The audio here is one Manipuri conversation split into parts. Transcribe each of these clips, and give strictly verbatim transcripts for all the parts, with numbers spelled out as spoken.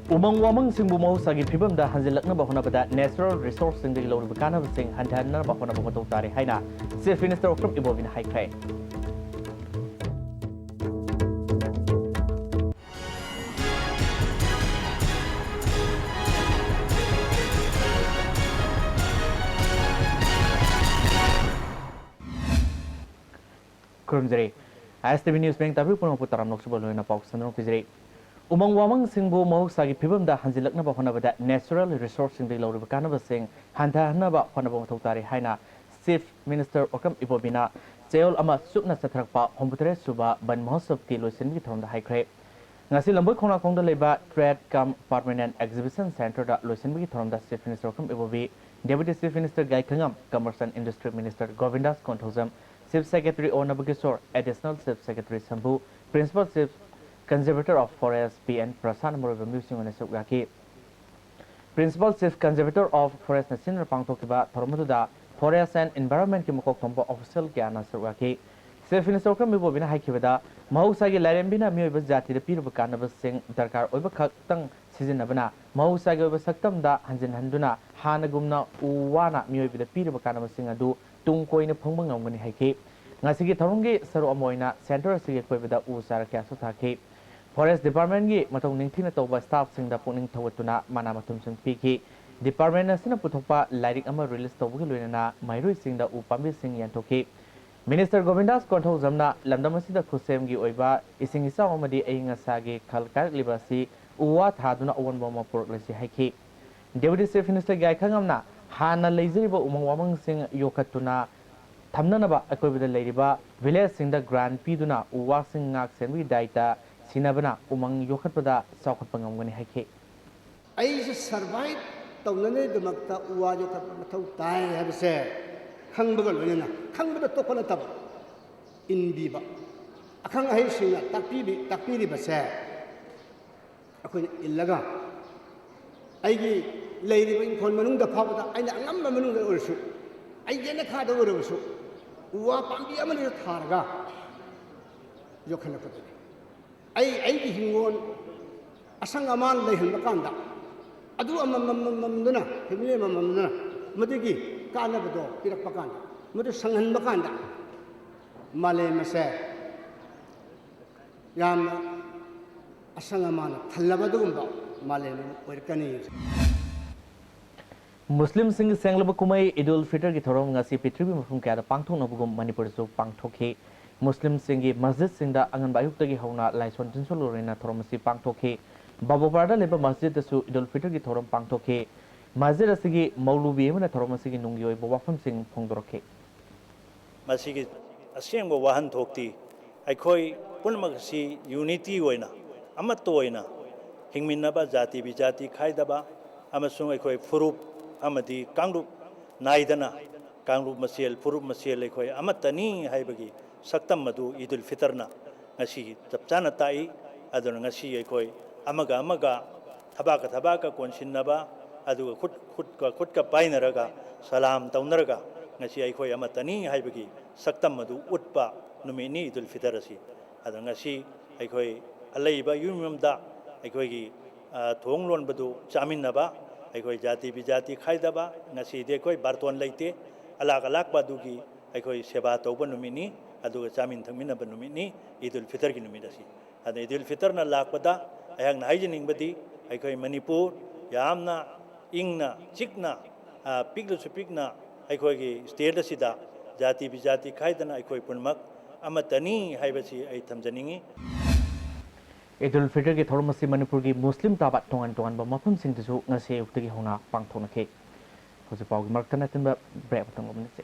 ꯎꯃꯪ ꯋꯥꯃꯪꯁꯤꯡꯕꯨ ꯃꯍꯧꯁꯥꯒꯤ ꯐꯤꯕꯝꯗ ꯍꯟꯖꯤꯜꯂꯛꯅꯕ ꯍꯣꯠꯅꯕꯗ natural resource ꯁꯤꯡꯗꯒꯤ ꯂꯧꯔꯤꯕ ꯀꯥꯟꯅꯕꯁꯤꯡ ꯍꯟꯊꯍꯟꯅꯕ ꯍꯣꯠꯅꯕ ꯃꯊꯧ ꯇꯥꯔꯤ ꯍꯥꯏꯅ Chief Minister ꯑꯣꯀ꯭ꯔꯝ ꯏꯕꯣꯕꯤꯅ ꯍꯥꯏꯈ꯭ꯔꯦ꯫ ꯈꯨꯔꯨꯝꯖꯔꯤ꯫ ISTV News ꯃꯌꯦꯡ ꯇꯥꯕꯤꯔꯤꯕ ꯄꯨꯝꯅꯃꯛꯄꯨ ꯇꯔꯥꯝꯅ ꯑꯣꯛꯆꯕ ꯂꯣꯏꯅ ꯄꯥꯎ ꯁꯟꯗꯣꯛꯄꯤꯖꯔꯤ꯫ ꯎꯃꯪ ꯋꯥꯃꯪꯁꯤꯡꯕꯨ ꯃꯍꯧꯁꯥꯒꯤ ꯐꯤꯕꯝꯗ ꯍꯟꯖꯤꯜꯂꯛꯅꯕ ꯍꯣꯠꯅꯕꯗ natural resource ꯁꯤꯡꯗꯒꯤ ꯂꯧꯔꯤꯕ ꯀꯥꯟꯅꯕꯁꯤꯡ ꯍꯟꯊꯍꯟꯅꯕ ꯍꯣꯠꯅꯕ ꯃꯊꯧ ꯇꯥꯔꯤ ꯍꯥꯏꯅ Chief Minister ꯑꯣꯀ꯭ꯔꯝ ꯏꯕꯣꯕꯤꯅ ꯆꯌꯣꯜ ꯑꯃ ꯆꯨꯞꯅ ꯆꯠꯊꯔꯛꯄ ꯍꯨꯝꯐꯨꯇꯔꯦꯠ ꯁꯨꯕ ꯕꯟ ꯃꯍꯣꯠꯁꯕꯀꯤ ꯂꯣꯏꯁꯤꯟꯕꯒꯤ ꯊꯧꯔꯝꯗ ꯍꯥꯏꯈ꯭ꯔꯦ꯫ ꯉꯁꯤ ꯂꯝꯕꯣꯏ ꯈꯣꯡꯅꯥꯡꯈꯣꯡꯗ ꯂꯩꯕ Trade cum Permanent Exhibition Centre ꯗ ꯂꯣꯏꯁꯤꯟꯕꯒꯤ ꯊꯧꯔꯝꯗ Chief Minister Okram Ibobi, Deputy Chief Minister ꯒꯥꯏꯈꯉꯝ, Commerce and Industry Minister ꯒꯣꯕꯤꯟꯗꯥꯁ Konthoujam, Chief Secretary O Nabakishor, Additional Chief Secretary Sambu, Principal Chief Conservator of Forest P N Prashant ꯃꯔꯨꯑꯣꯏꯕ ꯃꯤꯑꯣꯏꯁꯤꯡ ꯑꯣꯏꯅ ꯁꯔꯨꯛ ꯌꯥꯈꯤ꯫ Principal Chief Conservator of Forest ꯅ ꯁꯤꯟꯗꯨꯅ ꯄꯥꯡꯊꯣꯛꯈꯤꯕ ꯊꯧꯔꯝ ꯑꯗꯨꯗ Forest and Environment ꯀꯤ ꯃꯀꯣꯛ ꯊꯣꯡꯕ official ꯀꯌꯥꯅ ꯁꯔꯨꯛ ꯌꯥꯈꯤ꯫ Chief Minister ꯑꯣꯀ꯭ꯔꯝ ꯏꯕꯣꯕꯤꯅ ꯍꯥꯏꯈꯤꯕꯗ, ꯃꯍꯧꯁꯥꯒꯤ ꯂꯥꯏꯔꯦꯝꯕꯤꯅ ꯃꯤꯑꯣꯏꯕ ꯖꯥꯇꯤꯗ ꯄꯤꯔꯤꯕ ꯀꯥꯟꯅꯕꯁꯤꯡ ꯗꯔꯀꯥꯔ ꯑꯣꯏꯕ ꯈꯛꯇꯪ ꯁꯤꯖꯤꯟꯅꯕꯅ ꯃꯍꯧꯁꯥꯒꯤ ꯑꯣꯏꯕ ꯁꯛꯇꯝꯗ ꯍꯟꯖꯤꯟꯍꯟꯗꯨꯅ ꯍꯥꯟꯅꯒꯨꯝꯅ ꯎ ꯋꯥꯅ ꯃꯤꯑꯣꯏꯕꯗ ꯄꯤꯔꯤꯕ ꯀꯥꯟꯅꯕꯁꯤꯡ ꯑꯗꯨ ꯇꯨꯡ ꯀꯣꯏꯅ ꯐꯪꯕ ꯉꯝꯒꯅꯤ ꯍꯥꯏꯈꯤ꯫ ꯉꯁꯤꯒꯤ ꯊꯧꯔꯝꯒꯤ ꯁꯔꯨꯛ ꯑꯃ ꯑꯣꯏꯅ centre ꯑꯁꯤꯒꯤ ꯑꯀꯣꯏꯕꯗ ꯎ ꯆꯥꯔ ꯀꯌꯥꯁꯨ ꯊꯥꯈꯤ꯫ Forest Department ꯀꯤ ꯃꯇꯧ ꯅꯤꯡꯊꯤꯅ ꯇꯧꯕ staff ꯁꯤꯡꯗ ꯄꯨꯛꯅꯤꯡ ꯊꯧꯒꯠꯇꯨꯅ ꯃꯅꯥ ꯃꯊꯨꯝꯁꯤꯡ ꯄꯤꯈꯤ꯫ Department ꯑꯁꯤꯅ ꯄꯨꯊꯣꯛꯄ ꯂꯥꯏꯔꯤꯛ ꯑꯃ release ꯇꯧꯕꯒꯤ ꯂꯣꯏꯅꯅ ꯃꯍꯩꯔꯣꯏꯁꯤꯡꯗ ꯎ ꯄꯥꯝꯕꯤꯁꯤꯡ ꯌꯦꯟꯊꯣꯛꯈꯤ꯫ Minister ꯒꯣꯕꯤꯟꯗꯥꯁ ꯀꯣꯟꯊꯧꯖꯝꯅ ꯂꯝꯗꯝ ꯑꯁꯤꯗ ꯈꯨꯠꯁꯦꯝꯒꯤ ꯑꯣꯏꯕ ꯏꯁꯤꯡ ꯏꯆꯥꯎ ꯑꯃꯗꯤ ꯑꯏꯪ ꯑꯁꯥꯒꯤ ꯈꯜ ꯀꯥꯏꯔꯛꯂꯤꯕ ꯑꯁꯤ ꯎ ꯋꯥ ꯊꯥꯗꯨꯅ ꯑꯑꯣꯟꯕ ꯑꯃ ꯄꯨꯔꯛꯂꯁꯤ ꯍꯥꯏꯈꯤ꯫ Deputy Chief Minister ꯒꯥꯏꯈꯉꯝꯅ ꯍꯥꯟꯅ ꯂꯩꯖꯔꯤꯕ ꯎꯃꯪ ꯋꯥꯃꯪꯁꯤꯡ ꯌꯣꯛꯈꯠꯇꯨꯅ ꯊꯝꯅꯅꯕ ꯑꯀꯣꯏꯕꯗ ꯂꯩꯔꯤꯕ village ꯁꯤꯡꯗ grant ꯄꯤꯗꯨꯅ ꯎ ꯋꯥꯁꯤꯡ ꯉꯥꯛ ꯁꯦꯟꯕꯒꯤ ꯗꯥꯏꯇ ꯁꯤꯟꯅꯕꯅ ꯎꯃꯪ ꯌꯣꯛꯈꯠꯄꯗ ꯆꯥꯎꯈꯠꯄ ꯉꯝꯒꯅꯤ ꯍꯥꯏꯈꯤ꯫ ꯑꯩꯁꯨ survive ꯇꯧꯅꯅꯕꯒꯤꯗꯃꯛꯇ ꯎ ꯋꯥ ꯌꯣꯛꯈꯠꯄ ꯃꯊꯧ ꯇꯥꯏ ꯍꯥꯏꯕꯁꯦ ꯈꯪꯕꯒ ꯂꯣꯏꯅꯅ, ꯈꯪꯕꯗ ꯇꯣꯛꯄ ꯅꯠꯇꯕ, ꯏꯟꯕꯤꯕ, ꯑꯈꯪ ꯑꯍꯩꯁꯤꯡꯅ ꯇꯥꯛꯄꯤꯕꯤ-, ꯇꯥꯛꯄꯤꯔꯤꯕꯁꯦ ꯑꯩꯈꯣꯏꯅ ꯏꯜꯂꯒ, ꯑꯩꯒꯤ ꯂꯩꯔꯤꯕ ꯏꯪꯈꯣꯜ ꯃꯅꯨꯡꯗ ꯐꯥꯎꯕꯗ ꯑꯩꯅ ꯑꯉꯝꯕ ꯃꯅꯨꯡꯗ ꯑꯣꯏꯔꯁꯨ, ꯑꯩ ꯌꯦꯅꯈꯥꯗ ꯑꯣꯏꯔꯕꯁꯨ, ꯎ ꯋꯥ ꯄꯥꯝꯕꯤ ꯑꯃꯅꯤꯗ ꯊꯥꯔꯒ ꯌꯣꯛꯈꯠꯂꯛꯄꯗꯨꯅꯤ꯫ ꯑꯩ ꯑꯩꯒꯤ ꯍꯤꯡꯒꯣꯜ ꯑꯁꯪ ꯑꯃꯥꯟ ꯂꯩꯍꯟꯕ ꯀꯥꯟꯗ, ꯑꯗꯨ ꯑꯃꯃꯝꯗꯨꯅ, ꯐꯦꯃꯤꯂꯤ ꯑꯃꯃꯝꯗꯨꯅ ꯃꯗꯨꯒꯤ ꯀꯥꯟꯅꯕꯗꯣ ꯄꯤꯔꯛꯄ ꯀꯥꯟꯗ, ꯃꯗꯨ ꯁꯪꯍꯟꯕ ꯀꯥꯟꯗ, ꯃꯥꯂꯦꯝ ꯑꯁꯦ ꯌꯥꯝꯅ ꯑꯁꯪ ꯑꯃꯥꯟꯅ ꯊꯜꯂꯕ ꯑꯗꯨꯒꯨꯝꯕ ꯃꯥꯂꯦꯝ ꯑꯃ ꯑꯣꯏꯔꯛꯀꯅꯤ꯫ ꯃꯨꯁꯂꯤꯝꯁꯤꯡꯒꯤ ꯁꯦꯡꯂꯕ ꯀꯨꯝꯍꯩ ꯏꯗ ꯎꯜ ꯐꯤꯇꯔꯒꯤ ꯊꯧꯔꯝ ꯉꯁꯤ ꯄ꯭ꯔꯤꯊꯤꯕꯤ ꯃꯐꯝ ꯀꯌꯥꯗ ꯄꯥꯡꯊꯣꯛꯅꯕꯒꯨꯝ ꯃꯅꯤꯄꯨꯔꯗꯁꯨ ꯄꯥꯡꯊꯣꯛꯈꯤ꯫ ꯃꯨꯁꯂꯤꯝꯁꯤꯡꯒꯤ ꯃꯁꯖꯤꯗꯁꯤꯡꯗ ꯑꯉꯟꯕ ꯑꯌꯨꯛꯇꯒꯤ ꯍꯧꯅ ꯂꯥꯏꯁꯣꯟ ꯇꯤꯟꯁꯣꯜꯂꯣꯏꯅ ꯊꯧꯔꯝ ꯑꯁꯤ ꯄꯥꯡꯊꯣꯛꯈꯤ꯫ ꯕꯥꯕꯨꯄꯥꯔꯗ ꯂꯩꯕ ꯃꯁꯖꯤꯗꯇꯁꯨ ꯏꯗ ꯎꯜ ꯐꯤꯇꯔꯒꯤ ꯊꯧꯔꯝ ꯄꯥꯡꯊꯣꯛꯈꯤ꯫ ꯃꯁꯖꯤꯗ ꯑꯁꯤꯒꯤ ꯃꯧꯂꯨꯕꯤ ꯑꯃꯅ ꯊꯧꯔꯝ ꯑꯁꯤꯒꯤ ꯅꯨꯡꯒꯤ ꯑꯣꯏꯕ ꯋꯥꯐꯝꯁꯤꯡ ꯐꯣꯡꯗꯣꯔꯛꯈꯤ꯫ ꯃꯁꯤꯒꯤ ꯑꯁꯦꯡꯕ ꯋꯥꯍꯟꯊꯣꯛꯇꯤ ꯑꯩꯈꯣꯏ ꯄꯨꯝꯅꯃꯛ ꯑꯁꯤ ꯌꯨꯅꯤꯇꯤ ꯑꯣꯏꯅ, ꯑꯃꯠꯇ ꯑꯣꯏꯅ ꯍꯤꯡꯃꯤꯟꯅꯕ, ꯖꯥꯇꯤ ꯕꯤꯖꯥꯇꯤ ꯈꯥꯏꯗꯕ ꯑꯃꯁꯨꯡ ꯑꯩꯈꯣꯏ ꯐꯨꯔꯨꯞ ꯑꯃꯗꯤ ꯀꯥꯡꯂꯨꯞ ꯅꯥꯏꯗꯅ ꯀꯥꯡꯂꯨꯞ ꯃꯁꯦꯜ, ꯐꯨꯔꯨꯞ ꯃꯁꯦꯜ ꯑꯩꯈꯣꯏ ꯑꯃꯠꯇꯅꯤ ꯍꯥꯏꯕꯒꯤ ꯁꯛꯇꯝ ꯑꯗꯨ ꯏꯗꯨꯜ ꯐꯤꯇꯔꯅ ꯉꯁꯤ ꯆꯞ ꯆꯥꯅ ꯇꯥꯛꯏ꯫ ꯑꯗꯨꯅ ꯉꯁꯤ ꯑꯩꯈꯣꯏ ꯑꯃꯒ ꯑꯃꯒ ꯊꯕꯥꯛꯀ ꯊꯕꯥꯛꯀ ꯀꯣꯟꯁꯤꯟꯅꯕ, ꯑꯗꯨꯒ ꯈꯨꯠ, ꯈꯨꯠꯀ ꯈꯨꯠꯀ ꯄꯥꯏꯅꯔꯒ ꯁꯂꯥꯝ ꯇꯧꯅꯔꯒ ꯉꯁꯤ ꯑꯩꯈꯣꯏ ꯑꯃꯠꯇꯅꯤ ꯍꯥꯏꯕꯒꯤ ꯁꯛꯇꯝ ꯑꯗꯨ ꯎꯠꯄ ꯅꯨꯃꯤꯠꯅꯤ ꯏꯗꯨꯜ ꯐꯤꯇꯔ ꯑꯁꯤ꯫ ꯑꯗꯣ ꯉꯁꯤ ꯑꯩꯈꯣꯏ ꯑꯂꯩꯕ ꯌꯨꯝ ꯌꯨꯝꯗ ꯑꯩꯈꯣꯏꯒꯤ, ꯑ, ꯊꯣꯡ ꯂꯣꯟꯕꯗꯨ ꯆꯥꯃꯤꯟꯅꯕ, ꯑꯩꯈꯣꯏ ꯖꯥꯇꯤ ꯕꯤꯖꯥꯇꯤ ꯈꯥꯏꯗꯕ, ꯉꯁꯤꯗꯤ ꯑꯩꯈꯣꯏ ꯕꯥꯔꯇꯣꯟ ꯂꯩꯇꯦ, ꯑꯂꯥꯛ ꯑꯂꯥꯛꯄ ꯑꯗꯨꯒꯤ ꯑꯩꯈꯣꯏ ꯁꯦꯕꯥ ꯇꯧꯕ ꯅꯨꯃꯤꯠꯅꯤ, ꯑꯗꯨꯒ ꯆꯥꯃꯤꯟ ꯊꯛꯃꯤꯟꯅꯕ ꯅꯨꯃꯤꯠꯅꯤ ꯏꯗꯨꯜ ꯐꯤꯇꯔꯒꯤ ꯅꯨꯃꯤꯠ ꯑꯁꯤ꯫ ꯑꯗ ꯏꯗꯨꯜ ꯐꯤꯇꯔꯅ ꯂꯥꯛꯄꯗ ꯑꯩꯍꯥꯛꯅ ꯍꯥꯏꯖꯅꯤꯡꯕꯗꯤ ꯑꯩꯈꯣꯏ ꯃꯅꯤꯄꯨꯔ ꯌꯥꯝꯅ ꯏꯪꯅ ꯆꯤꯛꯅ, ꯑ, ꯄꯤꯛꯂꯁꯨ ꯄꯤꯛꯅ ꯑꯩꯈꯣꯏꯒꯤ ꯁ꯭ꯇꯦꯠ ꯑꯁꯤꯗ ꯖꯥꯇꯤ ꯕꯤꯖꯥꯇꯤ ꯈꯥꯏꯗꯅ ꯑꯩꯈꯣꯏ ꯄꯨꯝꯅꯃꯛ ꯑꯃꯠꯇꯅꯤ ꯍꯥꯏꯕꯁꯤ ꯑꯩ ꯊꯝꯖꯅꯤꯡꯏ꯫ ꯏꯗꯨꯜ ꯐꯤꯇꯔꯒꯤ ꯊꯧꯔꯝ ꯑꯁꯤ ꯃꯅꯤꯄꯨꯔꯒꯤ ꯃꯨꯁꯂꯤꯝ ꯇꯥꯕ ꯇꯣꯉꯥꯟ ꯇꯣꯉꯥꯟꯕ ꯃꯐꯝꯁꯤꯡꯗꯁꯨ ꯉꯁꯤ ꯑꯌꯨꯛꯇꯒꯤ ꯍꯧꯅ ꯄꯥꯡꯊꯣꯛꯅꯈꯤ꯫ ꯍꯧꯖꯤꯛ ꯄꯥꯎꯒꯤ ꯃꯔꯛꯇ ꯅꯠꯇꯤꯟꯕ ꯕ꯭ꯔꯦꯛ ꯑꯃꯇꯪ ꯂꯧꯃꯤꯟꯅꯁꯤ꯫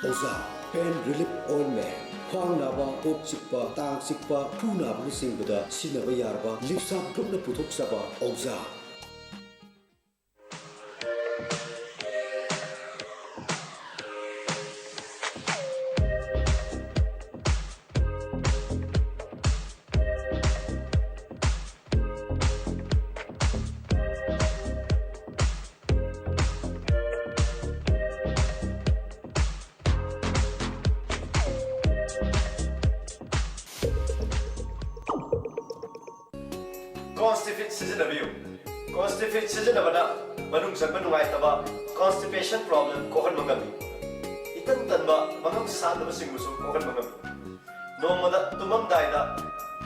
ꯑꯣꯖꯥ ꯄꯦꯟ ꯔꯤꯂꯤꯐ ꯑꯣꯏꯟꯃꯦꯟ꯫ ꯈ꯭ꯋꯥꯡ ꯅꯥꯕ, ꯀꯣꯛ ꯆꯤꯛꯄ, ꯇꯥꯡ ꯆꯤꯛꯄ, ꯈꯨ ꯅꯥꯕꯅꯆꯤꯡꯕꯗ ꯁꯤꯖꯤꯟꯅꯕ ꯌꯥꯔꯕ ꯂꯤꯞꯁꯥꯞ ꯒ꯭ꯔꯨꯞꯅ ꯄꯨꯊꯣꯛꯆꯕ ꯑꯣꯖꯥ꯫ Constipate ꯁꯤꯖꯤꯟꯅꯕꯤꯌꯨ꯫ Constipate ꯁꯤꯖꯤꯟꯅꯕꯅ ꯃꯅꯨꯡ ꯆꯪꯕ ꯅꯨꯡꯉꯥꯏꯇꯕ, constipation problem ꯀꯣꯛꯍꯟꯕ ꯉꯝꯃꯤ꯫ ꯏꯇꯟ ꯇꯟꯕ, ꯃꯉꯝ ꯁꯥꯟꯗꯕꯁꯤꯡꯕꯨꯁꯨ ꯀꯣꯛꯍꯟꯕ ꯉꯝꯃꯤ꯫ ꯅꯣꯡꯃꯗ ꯇꯨꯝꯃꯝꯗꯥꯏꯗ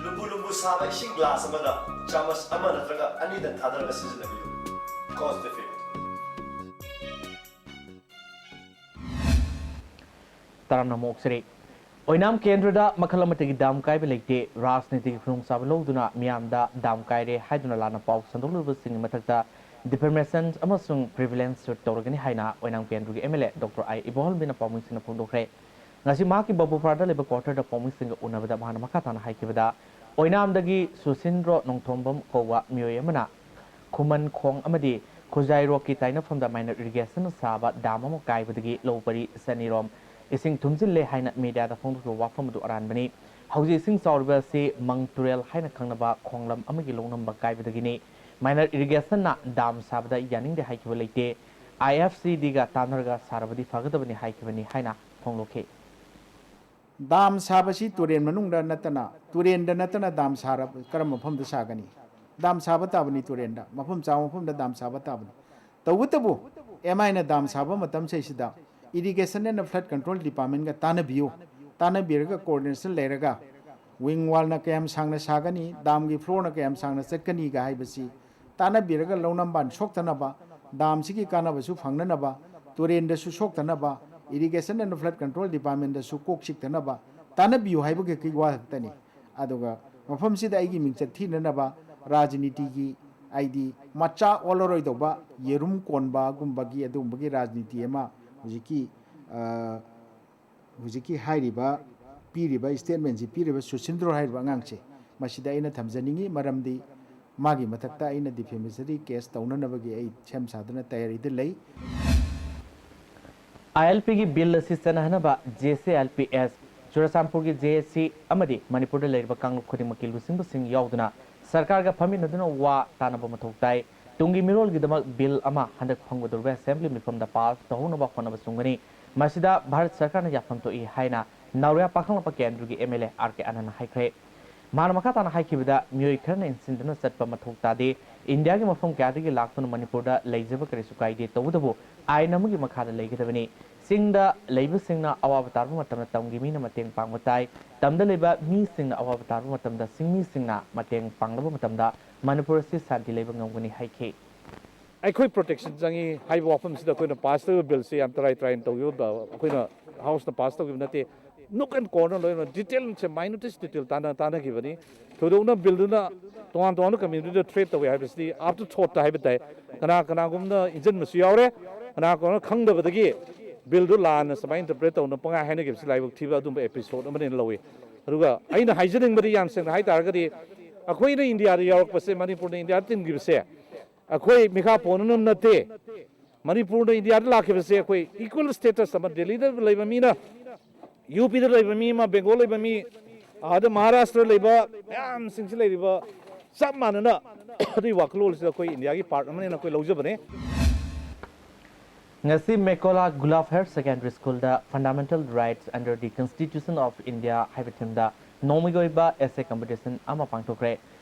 ꯂꯨꯝꯕꯨ ꯂꯨꯝꯕꯨ ꯁꯥꯕ ꯏꯁꯤꯡ glass ꯑꯃꯗ ꯆꯥꯃꯁ ꯑꯃ ꯅꯠꯇ꯭ꯔꯒ ꯑꯅꯤꯗꯪ ꯊꯥꯗꯔꯒ ꯁꯤꯖꯤꯟꯅꯕꯤꯌꯨ꯫ Constipate꯫ ꯇꯔꯥꯝꯅ ꯑꯃꯨꯛ ꯑꯣꯛꯆꯔꯤ꯫ ꯑꯣꯏꯅꯥꯝ ꯀꯦꯟꯗ꯭ꯔꯗ ꯃꯈꯜ ꯑꯃꯠꯇꯒꯤ ꯗꯥꯝ ꯀꯥꯏꯕ ꯂꯩꯇꯦ꯫ ꯔꯥꯖꯅꯤꯇꯤꯒꯤ ꯈꯨꯗꯣꯡꯆꯥꯕ ꯂꯧꯗꯨꯅ ꯃꯤꯌꯥꯝꯗ ꯗꯥꯝ ꯀꯥꯏꯔꯦ ꯍꯥꯏꯗꯨꯅ ꯂꯥꯟꯅ ꯄꯥꯎ ꯁꯟꯗꯣꯛꯂꯤꯕꯁꯤꯡꯒꯤ ꯃꯊꯛꯇ defamation ꯑꯃꯁꯨꯡ prevalence suit ꯇꯧꯔꯒꯅꯤ ꯍꯥꯏꯅ ꯑꯣꯏꯅꯥꯝ ꯀꯦꯟꯗ꯭ꯔꯒꯤ M L A Doctor I ꯏꯕꯣꯍꯜꯕꯤꯅ ꯄꯥꯎꯃꯤꯁꯤꯡꯅ ꯐꯣꯡꯗꯣꯛꯈ꯭ꯔꯦ꯫ ꯉꯁꯤ ꯃꯍꯥꯛꯀꯤ ꯕꯕꯨꯄꯥꯔꯗ ꯂꯩꯕ quarterꯗ ꯄꯥꯎꯃꯤꯁꯤꯡꯒ ꯎꯅꯕꯗ ꯃꯍꯥꯛꯅ ꯃꯈꯥ ꯇꯥꯅ ꯍꯥꯏꯈꯤꯕꯗ, ꯑꯣꯏꯅꯥꯝꯗꯒꯤ ꯁꯨꯁꯤꯟꯗ꯭ꯔꯣ ꯅꯣꯡꯊꯣꯝꯕꯝ ꯀꯧꯕ ꯃꯤꯑꯣꯏ ꯑꯃꯅ ꯈꯨꯃꯟ ꯈꯣꯡ ꯑꯃꯗꯤ ꯈꯨꯖꯥꯏꯔꯣꯛꯀꯤ ꯇꯥꯏꯅꯐꯝꯗ minor irrigationꯅ ꯁꯥꯕ ꯗꯥꯝ ꯑꯃ ꯀꯥꯏꯕꯗꯒꯤ ꯂꯧ ꯄꯔꯤ ꯆꯅꯤꯔꯣꯝ ꯏꯁꯤꯡ ꯊꯨꯝꯖꯤꯜꯂꯦ ꯍꯥꯏꯅ mediaꯗ ꯐꯣꯡꯗꯣꯛꯈꯤꯕ ꯋꯥꯐꯝ ꯑꯗꯨ ꯑꯔꯥꯟꯕꯅꯤ꯫ ꯍꯧꯖꯤꯛ ꯏꯁꯤꯡ ꯆꯥꯎꯔꯤꯕ ꯑꯁꯤ ꯃꯪ ꯇꯨꯔꯦꯜ ꯍꯥꯏꯅ ꯈꯪꯅꯕ ꯈꯣꯡꯂꯝ ꯑꯃꯒꯤ ꯂꯧꯅꯝꯕ ꯀꯥꯏꯕꯗꯒꯤꯅꯤ꯫ Minor irrigationꯅ ꯗꯥꯝ ꯁꯥꯕꯗ ꯌꯥꯅꯤꯡꯗꯦ ꯍꯥꯏꯈꯤꯕ ꯂꯩꯇꯦ꯫ IFCDꯒ ꯇꯥꯟꯅꯔꯒ ꯁꯥꯔꯕꯗꯤ ꯐꯒꯗꯕꯅꯤ ꯍꯥꯏꯈꯤꯕꯅꯤ ꯍꯥꯏꯅ ꯐꯣꯡꯗꯣꯛꯈꯤ꯫ ꯗꯥꯝ ꯁꯥꯕꯁꯤ ꯇꯨꯔꯦꯟ ꯃꯅꯨꯡꯗ ꯅꯠꯇꯅ, ꯇꯨꯔꯦꯟꯗ ꯅꯠꯇꯅ ꯗꯥꯝ ꯁꯥꯔꯕ ꯀꯔꯝꯕ ꯃꯐꯝꯗ ꯁꯥꯒꯅꯤ? ꯗꯥꯝ ꯁꯥꯕ ꯇꯥꯕꯅꯤ ꯇꯨꯔꯦꯟꯗ, ꯃꯐꯝ ꯆꯥꯕ ꯃꯐꯝꯗ ꯗꯥꯝ ꯁꯥꯕ ꯇꯥꯕꯅꯤ꯫ ꯇꯧꯕꯇꯕꯨ MIꯅ ꯗꯥꯝ ꯁꯥꯕ ꯃꯇꯝꯁꯤꯗꯩꯁꯤꯗ Irrigation and Flood Control Departmentꯀ ꯇꯥꯟꯅꯕꯤꯌꯨ꯫ ꯇꯥꯟꯅꯕꯤꯔꯒ coordination ꯂꯩꯔꯒ wing wallꯅ ꯀꯌꯥꯝ ꯁꯥꯡꯅ ꯁꯥꯒꯅꯤ, ꯗꯥꯝꯒꯤ floorꯅ ꯀꯌꯥꯝ ꯁꯥꯡꯅ ꯆꯠꯀꯅꯤꯒ ꯍꯥꯏꯕꯁꯤ ꯇꯥꯟꯅꯕꯤꯔꯒ ꯂꯧꯅꯝꯕꯥꯟ ꯁꯣꯛꯇꯅꯕ, ꯗꯥꯝꯁꯤꯒꯤ ꯀꯥꯟꯅꯕꯁꯨ ꯐꯪꯅꯅꯕ, ꯇꯨꯔꯦꯟꯗꯁꯨ ꯁꯣꯛꯇꯅꯕ, Irrigation and Flood Control Departmentꯗꯁꯨ ꯀꯣꯛ ꯆꯤꯛꯇꯅꯕ ꯇꯥꯟꯅꯕꯤꯌꯨ ꯍꯥꯏꯕꯈꯛꯀꯤ ꯋꯥ ꯈꯛꯇꯅꯤ꯫ ꯑꯗꯨꯒ ꯃꯐꯝꯁꯤꯗ ꯑꯩꯒꯤ ꯃꯤꯡꯆꯠ ꯊꯤꯅꯅꯕ ꯔꯥꯖꯅꯤꯇꯤꯒꯤ, ꯍꯥꯏꯗꯤ ꯃꯆꯥ ꯑꯣꯜꯂꯔꯣꯏꯗꯧꯕ ꯌꯦꯔꯨꯝ ꯀꯣꯟꯕꯒꯨꯝꯕꯒꯤ ꯑꯗꯨꯒꯨꯝꯕꯒꯤ ꯔꯥꯖꯅꯤꯇꯤ ꯑꯃ ꯍꯧꯖꯤꯛꯀꯤ, ꯑ, ꯍꯧꯖꯤꯛꯀꯤ ꯍꯥꯏꯔꯤꯕ, ꯄꯤꯔꯤꯕ statementꯁꯤ ꯄꯤꯔꯤꯕ ꯁꯨꯁꯤꯟꯗ꯭ꯔꯣ ꯍꯥꯏꯔꯤꯕ ꯑꯉꯥꯡꯁꯦ, ꯃꯁꯤꯗ ꯑꯩꯅ ꯊꯝꯖꯅꯤꯡꯉꯤ꯫ ꯃꯔꯝꯗꯤ ꯃꯥꯒꯤ ꯃꯊꯛꯇ ꯑꯩꯅ defamatory case ꯇꯧꯅꯅꯕꯒꯤ ꯑꯩ ꯁꯦꯝ ꯁꯥꯗꯨꯅ ꯇꯌꯥꯔꯤꯗ ꯂꯩ꯫ ILPꯒꯤ bill ꯑꯁꯤ ꯆꯠꯅꯍꯟꯅꯕ JCILPS ꯆꯨꯔꯆꯥꯟꯄꯨꯔꯒꯤ JAC ꯑꯃꯗꯤ ꯃꯅꯤꯄꯨꯔꯗ ꯂꯩꯔꯤꯕ ꯀꯥꯡꯂꯨꯞ ꯈꯨꯗꯤꯡꯃꯛꯀꯤ ꯂꯨꯆꯤꯡꯕꯁꯤꯡ ꯌꯥꯎꯗꯨꯅ ꯁꯔꯀꯥꯔꯒ ꯐꯝꯃꯤꯟꯅꯗꯨꯅ ꯋꯥ ꯇꯥꯅꯕ ꯃꯊꯧ ꯇꯥꯏ꯫ ꯇꯨꯡꯒꯤ ꯃꯤꯔꯣꯜꯒꯤꯗꯃꯛ bill ꯑꯃ ꯍꯟꯗꯛ ꯐꯪꯒꯗꯧꯔꯤꯕ assembly ꯃꯤꯐꯝꯗ pass ꯇꯧꯍꯧꯅꯕ ꯍꯣꯠꯅꯕ ꯆꯨꯝꯒꯅꯤ꯫ ꯃꯁꯤꯗ ꯚꯥꯔꯠ ꯁꯔꯀꯥꯔꯅ ꯌꯥꯐꯝ ꯊꯣꯛꯏ ꯍꯥꯏꯅ ꯅꯥꯎꯔꯤꯌꯥ ꯄꯥꯈꯪꯂꯛꯄ ꯀꯦꯟꯗ꯭ꯔꯒꯤ MLA R K ꯑꯅꯟꯅ ꯍꯥꯏꯈ꯭ꯔꯦ꯫ ꯃꯍꯥꯛꯅ ꯃꯈꯥ ꯇꯥꯅ ꯍꯥꯏꯈꯤꯕꯗ, ꯃꯤꯑꯣꯏ ꯈꯔꯅ ꯏꯟꯁꯤꯟꯗꯨꯅ ꯆꯠꯄ ꯃꯊꯧ ꯇꯥꯗꯦ꯫ ꯏꯟꯗꯤꯌꯥꯒꯤ ꯃꯐꯝ ꯀꯌꯥꯗꯒꯤ ꯂꯥꯛꯇꯨꯅ ꯃꯅꯤꯄꯨꯔꯗ ꯂꯩꯖꯕ ꯀꯔꯤꯁꯨ ꯀꯥꯏꯗꯦ, ꯇꯧꯕꯇꯕꯨ ꯑꯥꯏꯟ ꯑꯃꯒꯤ ꯃꯈꯥꯗ ꯂꯩꯒꯗꯕꯅꯤ꯫ ꯆꯤꯡꯗ ꯂꯩꯕꯁꯤꯡꯅ ꯑꯋꯥꯕ ꯇꯥꯔꯕ ꯃꯇꯝꯗ ꯇꯝꯒꯤ ꯃꯤꯅ ꯃꯇꯦꯡ ꯄꯥꯡꯕ ꯇꯥꯏ꯫ ꯇꯝꯗ ꯂꯩꯕ ꯃꯤꯁꯤꯡꯅ ꯑꯋꯥꯕ ꯇꯥꯔꯕ ꯃꯇꯝꯗ ꯆꯤꯡꯃꯤꯁꯤꯡꯅ ꯃꯇꯦꯡ ꯄꯥꯡꯂꯕ ꯃꯇꯝꯗ ꯃꯅꯤꯄꯨꯔ ꯑꯁꯤ ꯁꯥꯟꯇꯤ ꯂꯩꯕ ꯉꯝꯒꯅꯤ ꯍꯥꯏꯈꯤ꯫ ꯑꯩꯈꯣꯏ ꯄ꯭ꯔꯣꯇꯦꯛꯁꯟ ꯆꯪꯉꯤ ꯍꯥꯏꯕ ꯋꯥꯐꯝꯁꯤꯗ ꯑꯩꯈꯣꯏꯅ ꯄꯥꯁ ꯇꯧꯔꯤꯕ ꯕꯤꯜꯁꯦ ꯌꯥꯝ ꯇꯔꯥꯏ ꯇꯔꯥꯏꯅ ꯇꯧꯈꯤꯕ, ꯑꯩꯈꯣꯏꯅ ꯍꯥꯎꯁꯅ ꯄꯥꯁ ꯇꯧꯈꯤꯕ ꯅꯠꯇꯦ꯫ ꯅꯨꯛ ꯑꯦꯟ ꯀꯣꯔꯅꯔ ꯂꯣꯏꯅ ꯗꯤꯇꯦꯜꯁꯦ, ꯃꯥꯏꯅꯨꯇꯦꯁ ꯗꯤꯇꯦꯜ ꯇꯥꯟꯅ ꯇꯥꯟꯅꯈꯤꯕꯅꯤ꯫ ꯊꯣꯏꯗꯣꯛꯅ ꯕꯤꯜꯗꯨꯅ ꯇꯣꯉꯥꯟ ꯇꯣꯉꯥꯟꯕ ꯀꯝꯃ꯭ꯌꯨꯅꯤꯇꯤꯗ ꯊ꯭ꯔꯦꯠ ꯇꯧꯋꯦ ꯍꯥꯏꯕꯁꯤꯗꯤ ꯑꯥꯐꯇꯔ ꯊꯣꯠꯇ ꯍꯥꯏꯕ ꯇꯥꯏ꯫ ꯀꯅꯥ ꯀꯅꯥꯒꯨꯝꯕꯅ ꯏꯟꯖꯟꯕꯁꯨ ꯌꯥꯎꯔꯦ, ꯀꯅꯥ ꯀꯅꯥ ꯈꯪꯗꯕꯗꯒꯤ ꯕꯤꯜꯗꯨ ꯂꯥꯟꯅ ꯁꯨꯃꯥꯏꯅ ꯏꯟꯇꯔꯄ꯭ꯔꯦꯠ ꯇꯧꯅ ꯄꯪꯍꯥꯏ ꯍꯥꯏꯅꯈꯤꯕꯁꯤ ꯂꯥꯏꯕꯛ ꯊꯤꯕ ꯑꯗꯨꯝꯕ ꯑꯦꯄꯤꯁꯣꯗ ꯑꯃꯅꯦꯅ ꯂꯧꯏ꯫ ꯑꯗꯨꯒ ꯑꯩꯅ ꯍꯥꯏꯖꯅꯤꯡꯕꯗꯤ, ꯌꯥꯝ ꯁꯦꯡꯅ ꯍꯥꯏ ꯇꯥꯔꯒꯗꯤ, ꯑꯩꯈꯣꯏꯅ ꯏꯟꯗꯤꯌꯥꯗ ꯌꯥꯎꯔꯛꯄꯁꯦ, ꯃꯅꯤꯄꯨꯔꯅ ꯏꯟꯗꯤꯌꯥꯗ ꯇꯤꯟꯈꯤꯕꯁꯦ, ꯑꯩꯈꯣꯏ ꯃꯤꯈꯥ ꯄꯣꯟꯅꯅꯕ ꯅꯠꯇꯦ꯫ ꯃꯅꯤꯄꯨꯔꯅ ꯏꯟꯗꯤꯌꯥꯗ ꯂꯥꯛꯈꯤꯕꯁꯦ ꯑꯩꯈꯣꯏ ꯏꯀ꯭ꯋꯦꯜ ꯁ꯭ꯇꯦꯇꯁ ꯑꯃ, ꯗꯦꯜꯂꯤꯗ ꯂꯩꯕ ꯃꯤꯅ, ꯌꯨ ꯄꯤꯗ ꯂꯩꯕ ꯃꯤ ꯑꯃ, ꯕꯦꯡꯒꯣꯜ ꯂꯩꯕ ꯃꯤ, ꯑꯥꯗ ꯃꯍꯥꯔꯥꯁꯇ꯭ꯔ ꯂꯩꯕ ꯃꯌꯥꯝꯁꯤꯡꯁꯤ ꯂꯩꯔꯤꯕ ꯆꯞ ꯃꯥꯟꯅꯅ ꯑꯗꯨꯒꯤ ꯋꯥꯈꯜꯂꯣꯟꯁꯤꯗ ꯑꯩꯈꯣꯏ ꯏꯟꯗꯤꯌꯥꯒꯤ ꯄꯥꯔꯠ ꯑꯃꯅꯦꯅ ꯑꯩꯈꯣꯏ ꯂꯧꯖꯕꯅꯦ꯫ ꯉꯁꯤ ꯃꯦꯀꯣꯂꯥ ꯒꯨꯂꯥꯞ ꯍꯥꯌꯔ ꯁꯦꯀꯦꯟꯗꯔꯤ ꯁ꯭ꯀꯨꯜꯗ Fundamental Rights Under the Constitution of India ꯍꯥꯏꯕ ꯊꯤꯝꯗ ꯅꯣꯡꯃꯒꯤ ꯑꯣꯏꯕ ꯑꯦꯁꯦ ꯀꯝꯄꯤꯇꯤꯁꯟ ꯑꯃ ꯄꯥꯡꯊꯣꯛꯈ꯭ꯔꯦ꯫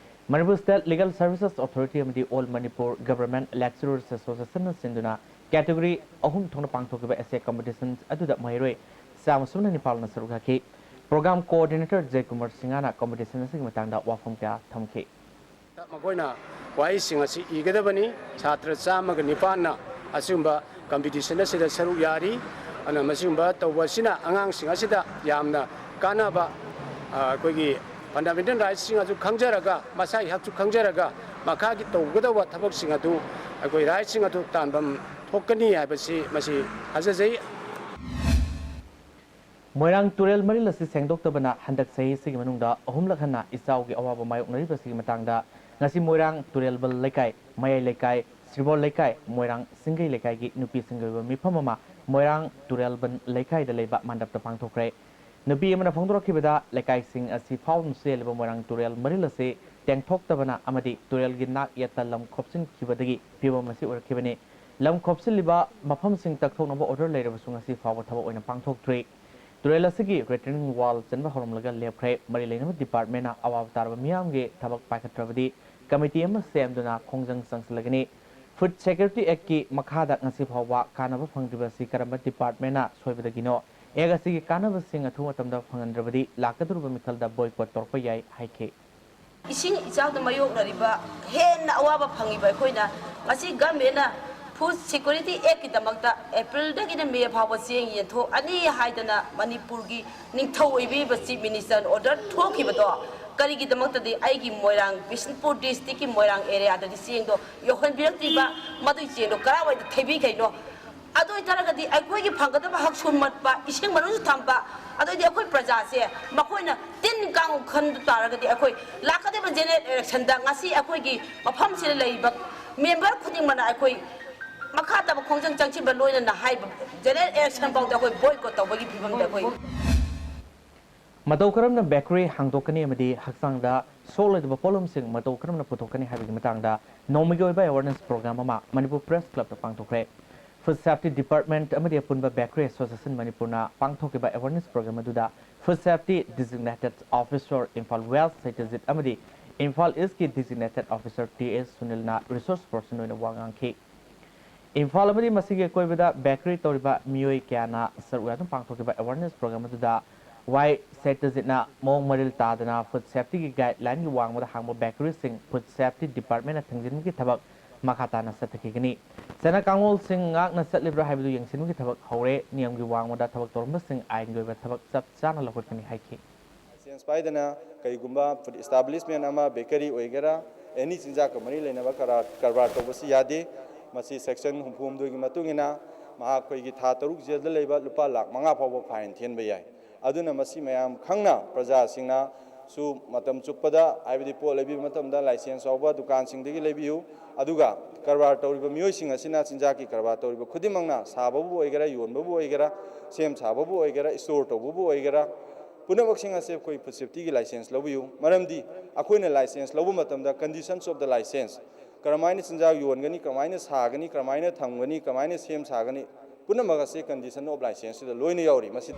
Manipur state legal services authority ꯑꯃꯗꯤ ꯑꯣꯜ ꯃꯅꯤꯄꯨꯔ ꯒꯚꯔꯟꯃꯦꯟꯠ ꯂꯦꯛꯆꯔꯔꯁ ꯑꯦꯁꯣꯁꯤꯌꯦꯁꯟꯅ ꯁꯤꯟꯗꯨꯅ ꯀꯦꯇꯦꯒꯣꯔꯤ ꯑꯍꯨꯝ ꯊꯣꯛꯅ ꯄꯥꯡꯊꯣꯛꯈꯤꯕ ꯑꯦꯁꯦ ꯀꯝꯄꯤꯇꯤꯁꯟ ꯑꯗꯨꯗ ꯃꯍꯩꯔꯣꯏ ꯆꯥꯝꯃ ꯁꯨꯞꯅ ꯅꯤꯄꯥꯜꯅ ꯁꯔꯨꯛ ꯌꯥꯈꯤ꯫ ꯄ꯭ꯔꯣꯒ꯭ꯔꯥꯝ ꯀꯣꯑꯣꯔꯗꯤꯅꯦꯇꯔ ꯖꯌꯀꯨꯃꯥꯔ ꯁꯤꯡꯍꯅ ꯀꯝꯄꯤꯇꯤꯁꯟ ꯑꯁꯤꯒꯤ ꯃꯇꯥꯡꯗ ꯋꯥꯐꯝ ꯀꯌꯥ ꯊꯝꯈꯤ꯫ ꯃꯈꯣꯏꯅ ꯋꯥꯍꯩꯁꯤꯡ ꯑꯁꯤ ꯏꯒꯗꯕꯅꯤ꯫ ꯁꯥꯇ꯭ꯔ ꯆꯥꯝꯃꯒ ꯅꯤꯄꯥꯟꯅ ꯑꯁꯤꯒꯨꯝꯕ ꯀꯝꯄꯤꯇꯤꯁꯟ ꯑꯁꯤꯗ ꯁꯔꯨꯛ ꯌꯥꯔꯤ꯫ ꯑꯗꯨꯅ ꯃꯁꯤꯒꯨꯝꯕ ꯇꯧꯕ ꯑꯁꯤꯅ ꯑꯉꯥꯡꯁꯤꯡ ꯑꯁꯤꯗ ꯌꯥꯝꯅ ꯀꯥꯟꯅꯕ, ꯑ, ꯑꯩꯈꯣꯏꯒꯤ ꯐꯟꯗꯥꯃꯦꯟꯇꯦꯜ ꯔꯥꯏꯠꯁꯤꯡ ꯑꯗꯨ ꯈꯪꯖꯔꯒ, ꯃꯁꯥꯒꯤ ꯍꯛꯁꯨ ꯈꯪꯖꯔꯒ, ꯃꯈꯥꯒꯤ ꯇꯧꯒꯗꯧꯕ ꯊꯕꯛꯁꯤꯡ ꯑꯗꯨ ꯑꯩꯈꯣꯏ ꯔꯥꯏꯠꯁꯤꯡ ꯑꯗꯨ ꯇꯥꯟꯐꯝ ꯊꯣꯛꯀꯅꯤ ꯍꯥꯏꯕꯁꯤ ꯃꯁꯤ ꯊꯥꯖꯖꯩ꯫ ꯃꯣꯏꯔꯥꯡ ꯇꯨꯔꯦꯜ ꯃꯔꯤꯜ ꯑꯁꯤ ꯁꯦꯡꯗꯣꯛꯇꯕꯅ ꯍꯟꯗꯛ ꯆꯍꯤ ꯑꯁꯤꯒꯤ ꯃꯅꯨꯡꯗ ꯑꯍꯨꯝꯂꯛ ꯍꯟꯅ ꯏꯆꯥꯎꯒꯤ ꯑꯋꯥꯕ ꯃꯥꯌꯣꯛꯅꯔꯤꯕ ꯑꯁꯤꯒꯤ ꯃꯇꯥꯡꯗ ꯉꯁꯤ ꯃꯣꯏꯔꯥꯡ ꯇꯨꯔꯦꯜꯕꯜ ꯂꯩꯀꯥꯏ, ꯃꯌꯥꯏ ꯂꯩꯀꯥꯏ, ꯁ꯭ꯔꯤꯕꯣꯜ ꯂꯩꯀꯥꯏ, ꯃꯣꯏꯔꯥꯡ ꯁꯤꯡꯒꯩ ꯂꯩꯀꯥꯏꯒꯤ ꯅꯨꯄꯤꯁꯤꯡꯒꯤ ꯑꯣꯏꯕ ꯃꯤꯐꯝ ꯑꯃ ꯃꯣꯏꯔꯥꯡ ꯇꯨꯔꯦꯜꯕꯟ ꯂꯩꯀꯥꯏꯗ ꯂꯩꯕ ꯃꯟꯗꯞꯇ ꯄꯥꯡꯊꯣꯛꯈ꯭ꯔꯦ꯫ ꯅꯨꯄꯤ ꯑꯃꯅ ꯐꯣꯡꯗꯣꯔꯛꯈꯤꯕꯗ, ꯂꯩꯀꯥꯏꯁꯤꯡ ꯑꯁꯤ ꯐꯥꯎꯗꯨꯅ ꯆꯦꯜꯂꯤꯕ ꯃꯣꯏꯔꯥꯡ ꯇꯨꯔꯦꯜ ꯃꯔꯤꯜ ꯑꯁꯤ ꯇꯦꯡꯊꯣꯛꯇꯕꯅ ꯑꯃꯗꯤ ꯇꯨꯔꯦꯜꯒꯤ ꯅꯥꯛ ꯌꯦꯠꯇ ꯂꯝ ꯈꯣꯞꯆꯤꯟꯈꯤꯕꯗꯒꯤ ꯐꯤꯕꯝ ꯑꯁꯤ ꯑꯣꯏꯔꯛꯈꯤꯕꯅꯤ꯫ ꯂꯝ ꯈꯣꯞꯆꯤꯜꯂꯤꯕ ꯃꯐꯝꯁꯤꯡ ꯇꯛꯊꯣꯛꯅꯕ ꯑꯣꯔꯗꯔ ꯂꯩꯔꯕꯁꯨ ꯉꯁꯤ ꯐꯥꯎꯕ ꯊꯕꯛ ꯑꯣꯏꯅ ꯄꯥꯡꯊꯣꯛꯇ꯭ꯔꯤ꯫ ꯇꯨꯔꯦꯜ ꯑꯁꯤꯒꯤ retaining wall ꯆꯟꯕ ꯍꯧꯔꯝꯂꯒ ꯂꯦꯞꯈ꯭ꯔꯦ꯫ ꯃꯔꯤ ꯂꯩꯅꯕ departmentꯅ ꯑꯋꯥꯕ ꯇꯥꯔꯕ ꯃꯤꯌꯥꯝꯒꯤ ꯊꯕꯛ ꯄꯥꯏꯈꯠꯇ꯭ꯔꯕꯗꯤ committee ꯑꯃ ꯁꯦꯝꯗꯨꯅ ꯈꯣꯡꯖꯪ ꯆꯪꯁꯤꯜꯂꯒꯅꯤ꯫ Food Security Actꯀꯤ ꯃꯈꯥꯗ ꯉꯁꯤ ꯐꯥꯎꯕ ꯀꯥꯟꯅꯕ ꯐꯪꯗ꯭ꯔꯤꯕ ꯑꯁꯤ ꯀꯔꯝꯕ departmentꯅ ꯁꯣꯏꯕꯗꯒꯤꯅꯣ? Act ꯑꯁꯤꯒꯤ ꯀꯥꯟꯅꯕꯁꯤꯡ ꯑꯊꯨꯕ ꯃꯇꯝꯗ ꯐꯪꯍꯟꯗ꯭ꯔꯕꯗꯤ ꯂꯥꯛꯀꯗꯧꯔꯤꯕ ꯃꯤꯈꯜꯗ boycott ꯇꯧꯔꯛꯄ ꯌꯥꯏ ꯍꯥꯏꯈꯤ꯫ ꯏꯁꯤꯡ ꯏꯆꯥꯎꯗ ꯃꯥꯌꯣꯛꯅꯔꯤꯕ ꯍꯦꯟꯅ ꯑꯋꯥꯕ ꯐꯪꯉꯤꯕ ꯑꯩꯈꯣꯏꯅ ꯉꯁꯤ governmentꯅ Food Security Actꯀꯤꯗꯃꯛꯇ Aprilꯗꯒꯤꯅ May ꯐꯥꯎꯕ ꯆꯦꯡ ꯌꯦꯟꯊꯣꯛꯑꯅꯤ ꯍꯥꯏꯗꯅ ꯃꯅꯤꯄꯨꯔꯒꯤ ꯅꯤꯡꯊꯧ ꯑꯣꯏꯕꯤꯔꯤꯕ Chief Ministerꯅ order ꯊꯣꯛꯈꯤꯕꯗꯣ ꯀꯔꯤꯒꯤꯗꯃꯛꯇꯗꯤ ꯑꯩꯒꯤ ꯃꯣꯏꯔꯥꯡ, ꯕꯤꯁꯅꯨꯄꯨꯔ districtꯀꯤ ꯃꯣꯏꯔꯥꯡ areaꯗꯗꯤ ꯆꯦꯡꯗꯣ ꯌꯧꯍꯟꯕꯤꯔꯛꯇ꯭ꯔꯤꯕ? ꯃꯗꯨꯒꯤ ꯆꯦꯡꯗꯣ ꯀꯔꯥꯏꯋꯥꯏꯗ ꯊꯩꯕꯤꯈꯩꯅꯣ? ꯑꯗꯨ ꯑꯣꯏꯇꯥꯔꯒꯗꯤ ꯑꯩꯈꯣꯏꯒꯤ ꯐꯪꯒꯗꯕ ꯍꯛꯁꯨꯃꯠꯄ, ꯏꯁꯤꯡ ꯃꯅꯨꯡꯗ ꯊꯝꯕ, ꯑꯗꯨꯑꯣꯏꯗꯤ ꯑꯩꯈꯣꯏ ꯄ꯭ꯔꯖꯥꯁꯦ ꯃꯈꯣꯏꯅ ꯇꯤꯟ ꯀꯥꯡ ꯈꯟꯕ ꯇꯥꯔꯒꯗꯤ ꯑꯩꯈꯣꯏ ꯂꯥꯛꯀꯗꯕ general electionꯗ ꯉꯁꯤ ꯑꯩꯈꯣꯏꯒꯤ ꯃꯐꯝꯁꯤꯗ ꯂꯩꯔꯤꯕ member ꯈꯨꯗꯤꯡꯃꯛꯅ ꯑꯩꯈꯣꯏ ꯃꯈꯥ ꯇꯥꯕ ꯈꯣꯡꯖꯪ ꯆꯪꯁꯤꯟꯕ ꯂꯣꯏꯅꯅ ꯍꯥꯏꯕ general election ꯐꯥꯎꯗ ꯑꯩꯈꯣꯏ boycott ꯇꯧꯕꯒꯤ ꯐꯤꯕꯝꯗ ꯑꯩꯈꯣꯏ ꯃꯇꯧ ꯀꯔꯝꯅ bakery ꯍꯥꯡꯗꯣꯛꯀꯅꯤ ꯑꯃꯗꯤ ꯍꯛꯆꯥꯡꯗ ꯁꯣꯛꯂꯣꯏꯗꯕ ꯄꯣꯠꯂꯝꯁꯤꯡ ꯃꯇꯧ ꯀꯔꯝꯅ ꯄꯨꯊꯣꯛꯀꯅꯤ ꯍꯥꯏꯕꯒꯤ ꯃꯇꯥꯡꯗ ꯅꯣꯡꯃꯒꯤ ꯑꯣꯏꯕ awareness program ꯑꯃ Manipur Press Clubꯇ ꯄꯥꯡꯊꯣꯛꯈ꯭ꯔꯦ꯫ Food Safety Department ꯑꯃꯗꯤ ꯑꯄꯨꯟꯕ Bakery Association ꯃꯅꯤꯄꯨꯔꯅ ꯄꯥꯡꯊꯣꯛꯈꯤꯕ awareness program ꯑꯗꯨꯗ Food Safety Designated Officer Imphal West ꯁꯩꯇꯖꯤꯠ ꯑꯃꯗꯤ ꯏꯝꯐꯥꯜ Eastꯀꯤ Designated Officer ꯇꯤ ꯑꯦꯁ ꯁꯨꯅꯤꯜꯅ resource person ꯑꯣꯏꯅ ꯋꯥ ꯉꯥꯡꯈꯤ꯫ ꯏꯝꯐꯥꯜ ꯑꯃꯗꯤ ꯃꯁꯤꯒꯤ ꯑꯀꯣꯏꯕꯗ bakery ꯇꯧꯔꯤꯕ ꯃꯤꯑꯣꯏ ꯀꯌꯥꯅ ꯁꯔꯨꯛ ꯌꯥꯗꯨꯅ ꯄꯥꯡꯊꯣꯛꯈꯤꯕ awareness program ꯑꯗꯨꯗ ꯋꯥꯏ ꯁꯩꯇꯖꯤꯠꯅ ꯃꯑꯣꯡ ꯃꯔꯤꯜ ꯇꯥꯗꯅ food safetyꯒꯤ guidelineꯒꯤ ꯋꯥꯡꯃꯗ ꯍꯥꯡꯕ bakeryꯁꯤꯡ Food Safety Departmentꯅ ꯊꯤꯡꯖꯤꯟꯕꯒꯤ ꯊꯕꯛ ꯃꯈꯥ ꯇꯥꯅ ꯆꯠꯊꯈꯤꯒꯅꯤ꯫ ꯆꯠꯅ ꯀꯥꯡꯂꯣꯟꯁꯤꯡ ꯉꯥꯛꯅ ꯆꯠꯂꯤꯕ꯭ꯔꯥ ꯍꯥꯏꯕꯗꯨ ꯌꯦꯡꯁꯤꯟꯕꯒꯤ ꯊꯕꯛ ꯍꯧꯔꯦ꯫ ꯅꯤꯌꯝꯒꯤ ꯋꯥꯡꯃꯗ ꯊꯕꯛ ꯇꯧꯔꯝꯕꯁꯤꯡ ꯑꯥꯏꯟꯒꯤ ꯑꯣꯏꯕ ꯊꯕꯛ ꯆꯞ ꯆꯥꯅ ꯂꯧꯈꯠꯀꯅꯤ ꯍꯥꯏꯈꯤ꯫ License ꯄꯥꯏꯗꯅ ꯀꯩꯒꯨꯝꯕ food establishment ꯑꯃ, bakery ꯑꯣꯏꯒꯦꯔꯥ, any ꯆꯤꯟꯖꯥꯛꯀ ꯃꯔꯤ ꯂꯩꯅꯕ ꯀꯔꯥꯔ ꯀꯔꯕꯥꯔ ꯇꯧꯕꯁꯤ ꯌꯥꯗꯦ꯫ ꯃꯁꯤ section ꯍꯨꯝꯐꯨ ꯍꯨꯝꯗꯣꯏꯒꯤ ꯃꯇꯨꯡ ꯏꯟꯅ ꯃꯍꯥꯛ ꯑꯩꯈꯣꯏꯒꯤ ꯊꯥ ꯇꯔꯨꯛ jailꯗ ꯂꯩꯕ, ꯂꯨꯄꯥ ꯂꯥꯈ ꯃꯉꯥ ꯐꯥꯎꯕ fine ꯊꯤꯍꯟꯕ ꯌꯥꯏ꯫ ꯑꯗꯨꯅ ꯃꯁꯤ ꯃꯌꯥꯝ ꯈꯪꯅ ꯄ꯭ꯔꯖꯥꯁꯤꯡꯅꯁꯨ ꯃꯇꯝ ꯆꯨꯞꯄꯗ, ꯍꯥꯏꯕꯗꯤ ꯄꯣꯠ ꯂꯩꯕꯤꯕ ꯃꯇꯝꯗ license ꯌꯥꯎꯕ ꯗꯨꯀꯥꯟꯁꯤꯡꯗꯒꯤ ꯂꯩꯕꯤꯌꯨ꯫ ꯑꯗꯨꯒ ꯀꯔꯕꯥꯔ ꯇꯧꯔꯤꯕ ꯃꯤꯑꯣꯏꯁꯤꯡ ꯑꯁꯤꯅ, ꯆꯤꯟꯖꯥꯛꯀꯤ ꯀꯔꯕꯥꯔ ꯇꯧꯔꯤꯕ ꯈꯨꯗꯤꯡꯃꯛꯅ, ꯁꯥꯕꯕꯨ ꯑꯣꯏꯒꯦꯔꯥ, ꯌꯣꯟꯕꯕꯨ ꯑꯣꯏꯒꯦꯔꯥ, ꯁꯦꯝ ꯁꯥꯕꯕꯨ ꯑꯣꯏꯒꯦꯔꯥ, store ꯇꯧꯕꯕꯨ ꯑꯣꯏꯒꯦꯔꯥ, ꯄꯨꯝꯅꯃꯛꯁꯤꯡ ꯑꯁꯦ ꯑꯩꯈꯣꯏ food safetyꯒꯤ license ꯂꯧꯕꯤꯌꯨ꯫ ꯃꯔꯝꯗꯤ ꯑꯩꯈꯣꯏꯅ license ꯂꯧꯕ ꯃꯇꯝꯗ conditions of the license, ꯀꯔꯝꯍꯥꯏꯅ ꯆꯤꯟꯖꯥꯛ ꯌꯣꯟꯒꯅꯤ, ꯀꯔꯝꯍꯥꯏꯅ ꯁꯥꯒꯅꯤ, ꯀꯔꯝꯍꯥꯏꯅ ꯊꯝꯒꯅꯤ, ꯀꯔꯝꯍꯥꯏꯅ ꯁꯦꯝ ꯁꯥꯒꯅꯤ, ꯄꯨꯝꯅꯃꯛ ꯑꯁꯤ condition of licenseꯁꯤꯗ ꯂꯣꯏꯅ ꯌꯥꯎꯔꯤ꯫ ꯃꯁꯤ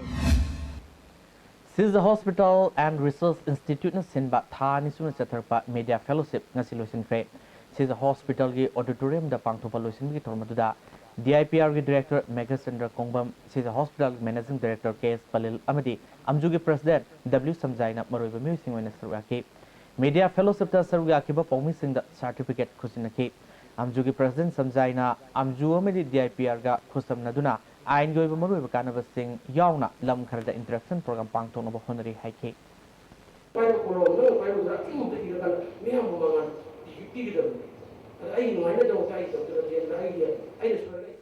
Seiza Hospital and Research Instituteꯅ ꯁꯤꯟꯕ ꯊꯥ ꯑꯅꯤ ꯁꯨꯅ ꯆꯠꯊꯔꯛꯄ Media Fellowship ꯉꯁꯤ ꯂꯣꯏꯁꯤꯟꯈ꯭ꯔꯦ꯫ Seiza Hospitalꯒꯤ auditoriumꯗ ꯄꯥꯡꯊꯣꯛꯄ ꯂꯣꯏꯁꯤꯟꯕꯒꯤ ꯊꯧꯔꯝ ꯑꯗꯨꯗ D I P Rꯒꯤ Director Meghachandra ꯀꯣꯡꯕꯝ, Seiza Hospitalꯒꯤ Managing Director K S ꯄꯂꯤꯜ ꯑꯃꯗꯤ ꯑꯝꯖꯨꯒꯤ President W ꯁꯝꯖꯥꯏꯅ ꯃꯔꯨꯑꯣꯏꯕ ꯃꯤꯑꯣꯏꯁꯤꯡ ꯑꯣꯏꯅ ꯁꯔꯨꯛ ꯌꯥꯈꯤ꯫ Media Fellowshipꯇ ꯁꯔꯨꯛ ꯌꯥꯈꯤꯕ ꯄꯥꯎꯃꯤꯁꯤꯡꯗ certificate ꯈꯨꯠꯁꯤꯟꯅꯈꯤ꯫ ꯑꯝꯖꯨꯒꯤ President ꯁꯝꯖꯥꯏꯅ ꯑꯝꯖꯨ ꯑꯃꯗꯤ D I P Rꯒ ꯈꯨꯠꯁꯝꯅꯗꯨꯅ ꯑꯥꯏꯟꯒꯤ ꯑꯣꯏꯕ ꯃꯔꯨꯑꯣꯏꯕ ꯀꯥꯟꯅꯕꯁꯤꯡ ꯌꯥꯎꯅ ꯂꯝ ꯈꯔꯗ interaction program ꯄꯥꯡꯊꯣꯛꯅꯕ ꯍꯣꯠꯅꯔꯤ ꯍꯥꯏꯈꯤ꯫ ꯄꯥꯏꯕ ꯈꯣꯔꯣ ꯅꯪꯅ ꯄꯥꯏꯕꯗꯨꯗ ꯑꯆꯨꯝꯕꯗ ꯏꯔꯀꯥꯟꯗ ꯃꯤꯌꯥꯝ ꯃꯃꯥꯡꯗ ꯄꯤꯒꯗꯕꯅꯤ꯫ ꯑꯗ ꯑꯩꯒꯤ ꯅꯨꯡꯉꯥꯏꯅꯗꯕ ꯑꯩꯒꯤ ꯇꯧꯗꯅ ꯂꯦꯝꯅ ꯑꯩꯒꯤ ꯑꯩꯅ ꯁꯣꯏꯔꯒ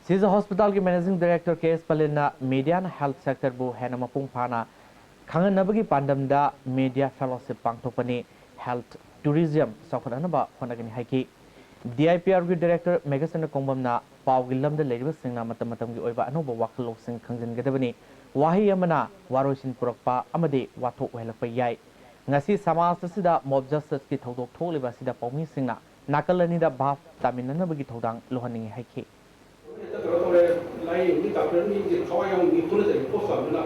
Seiza Hospitalꯒꯤ Managing Director K S ꯄꯂꯤꯜꯅ mediaꯅ health sectorꯕꯨ ꯍꯦꯟꯅ ꯃꯄꯨꯡ ꯐꯥꯅ ꯈꯪꯍꯟꯅꯕꯒꯤ ꯄꯥꯟꯗꯝꯗ Media Fellowship ꯄꯥꯡꯊꯣꯛꯄꯅꯤ, health tourism ꯆꯥꯎꯈꯠꯍꯟꯅꯕ ꯍꯣꯠꯅꯒꯅꯤ ꯍꯥꯏꯈꯤ꯫ D I P Rꯒꯤ Director Meghachandra ꯀꯣꯡꯕꯝꯅ ꯄꯥꯎꯒꯤ ꯂꯝꯗ ꯂꯩꯔꯤꯕꯁꯤꯡꯅ ꯃꯇꯝ ꯃꯇꯝꯒꯤ ꯑꯣꯏꯕ ꯑꯅꯧꯕ ꯋꯥꯈꯜ ꯂꯧꯁꯤꯡ ꯈꯪꯖꯤꯟꯒꯗꯕꯅꯤ꯫ ꯋꯥꯍꯩ ꯑꯃꯅ ꯋꯥꯔꯣꯏꯁꯤꯟ ꯄꯨꯔꯛꯄ ꯑꯃꯗꯤ ꯋꯥꯊꯣꯛ ꯑꯣꯏꯍꯜꯂꯛꯄ ꯌꯥꯏ꯫ ꯉꯁꯤ ꯁꯃꯥꯖ ꯑꯁꯤꯗ mob justiceꯀꯤ ꯊꯧꯗꯣꯛ ꯊꯣꯛꯂꯤꯕ ꯑꯁꯤꯗ ꯄꯥꯎꯃꯤꯁꯤꯡꯅ ꯅꯥꯀꯜ ꯑꯅꯤꯗ ꯚꯥꯞ ꯇꯥꯃꯤꯟꯅꯅꯕꯒꯤ ꯊꯧꯗꯥꯡ ꯂꯧꯍꯟꯅꯤꯡꯏ ꯍꯥꯏꯈꯤ꯫ ꯍꯦꯛꯇ ꯀꯩꯅꯣ ꯇꯧꯔꯦ, ꯂꯥꯏꯌꯦꯡꯕꯒꯤ ꯗꯥꯛꯇꯔ ꯃꯤꯁꯦ ꯊꯋꯥꯏ ꯌꯥꯎꯅ ꯃꯤ ꯄꯨꯟꯅ ꯆꯠꯂꯤ, ꯄꯣꯠ ꯆꯥꯝꯗꯅ